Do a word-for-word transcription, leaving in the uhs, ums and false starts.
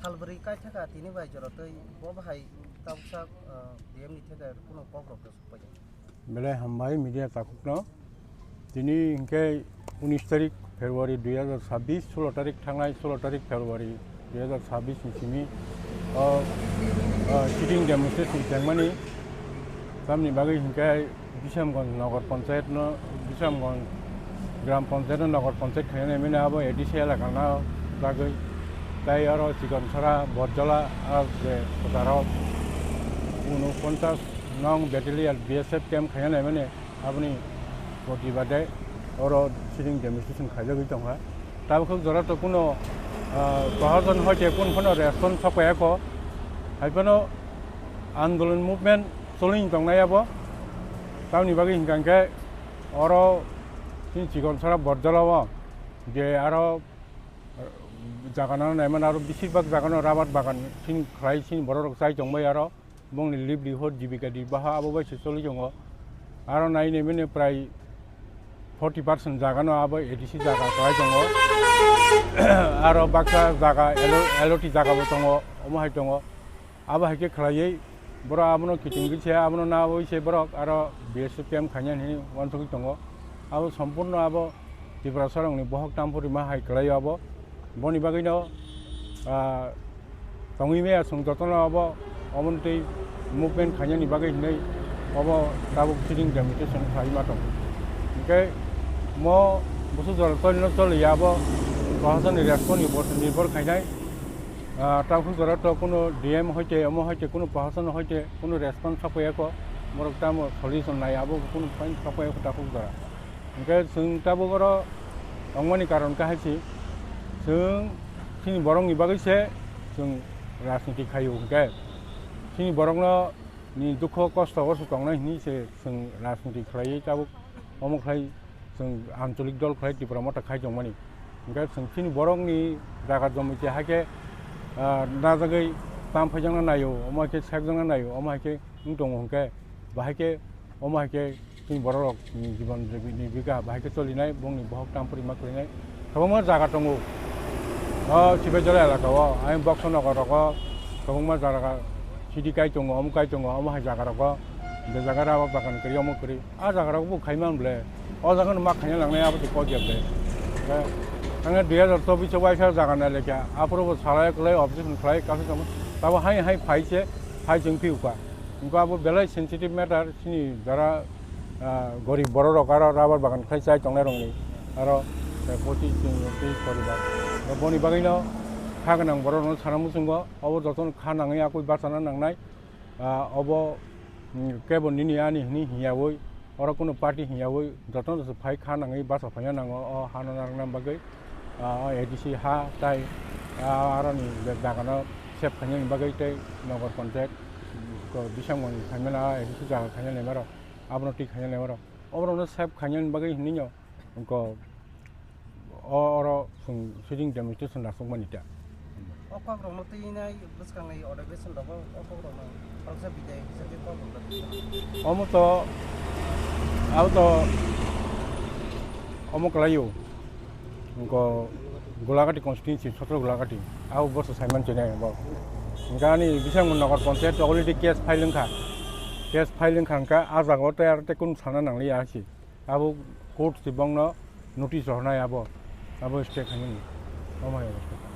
Salbri kaithaka tini bai jora tei bo bahai tabuksa, ah, D M ni theke kuno kok rok to sokpai ya. Belai hambai media takhukno. Tini hinkhe unis tarik February dui hajar sabbish, sulo tarik thangnai sulo tarik February dui hajar sabbish ni simi o, o, sitting demonstration tengmani. Tamni bagwi hinkhe Bisramganj Nagar Panchayat no, Bisramganj Gram Panchayat no Nagar Panchayat khaina mene abo A D C elaka na bagwi. Tai aro Chikonsara, Borjola, a je kotaro unoponchas nong battalion B S F camp khaina mene aboni protibade oro sitting demonstration khaijagwi tongkha. Tabuk jora to kuno, ah, prohason hoite kun phano response sokpaiya kho. Hai phano andolon movement choli tong nai abo. Tamoni bagwi hinkha hinkhe oro chini Chikonsara Borjola o je aro, eh, jaga no naimani aro besibak jaga no rubber bagan chini khlai chini borok rok chai tong bai aro bongni livelihood jibika dirbaha abo bai se choli tongo. Aro nai naimani prai forty percent jaga no abo A D C jaga khlai tongo. Aro baksa jaga L O, L O T jaga bo tongo, omo hai tongo. Abo hai khe khlaiwi borok abono kitingwi se abono nawi se borok aro B S F camp khaina hinwi uansugwi tongo. Abo sompurno abo Tiprasarokni bohok tamphuri ma hai kwlaio abo. Boni bagwino, ah, tongwi maya chwng jotono abo, omontwi movement khainani bagwi hinwi obo tabuk sitting demonstration khlai ma tongo. Hinkhe mo busu jora tolino toliya abo prohasani response ni upor nirbhor khainai. Ah, tabuk jora to kuno D M hoite, omo hoite, kuno prohason hoite, kuno response sokpaiya kho, borok tamo solution nai abo kuno point sokpaiya kho tabuk jora. Hinkhe chwng tabuk oro tongmani karon kahai se, chwng chini borokni bagwi se chwng rajniti khaio, hinkhe chini borokno ni dukho kosto o se tongnai hinwi se chwng rajniti khlaiwi tabuk omo khlai chwng ancholik dol khlai Tipra Motha khai tongmani. Hinkhe chwng chini borokni jaga jomi se hai khe, ah, najagwi tam phaijakna naio, omo hai khe sekjakna naio, omo hai khe wng tongo hinkhe, bahai khe, omo hai khe chini borok rok ni jibon ni bika bahai khe cholinai, bongni bohok tamphuri ma kwrwinai. Kwbangma jaga tongo. O Sibaijala elaka o, ayang Boxo Nagar rogo kwbangma jaga sidi kai tongo, omo kai tongo, omo hai jaga rogo. Je jaga rubber bagan kwrwi, omo kwrwi. A jaga rok bo khai man ble. O jaga no ma khaina nangnai abo to kok ya ble. Ang dui hajar chobbish o waisa jaga na lekha. Aphuru bo salai kwlai objection khlai kaisa tamo. Tabo hai hai phai se, phai chwng phiu kha. Wngkha abo belai sensitive matter, chini jara, ah, gorib borok rok aro rubber bagan khlai chai tongnai rokni aro, eh, pochis din tei poribar. Boni bagwino kha gwnang borok rokno sana muchungo, obo jotono kha nangwi akwi bachana nangnai. Ah, obo, mm, kebo nini ani hini hiyawi, oro kuno party hiyawi, jotono se phai kha nangwi bacha phaina nango o hano narwkna bagwi. Ah, A D C ha tai, ah, aroni be-, jagano sep khaina bagwi tei Nagar Panchayat, ko bising mani khaimani A D C jaga khaina lemaro, abono twi khaina lemaro. Oborokno sep khaina bagwi hinwi no. Wngkha o, oro chwng sitting demonstration rwchapmani ta. O kokrokno twinai bwskangnai odibesonrogo o kokrokno khoroksa bidai hisabe kokrokno twi. Omo to, abo to, omo kwlaio. Wngkha Gulagati constituency, Chhatro Gulagati. Abo boso saiman chinai bo. Wngkha ani bising Nagar Panchayat already case file wngkha. Case file wngkha, wngkha, a jaga o tei aro tei kunu sana nangliya asi. Abo court se bongno notice rohornai abo, abo stay khaimani. Omo hai obostha.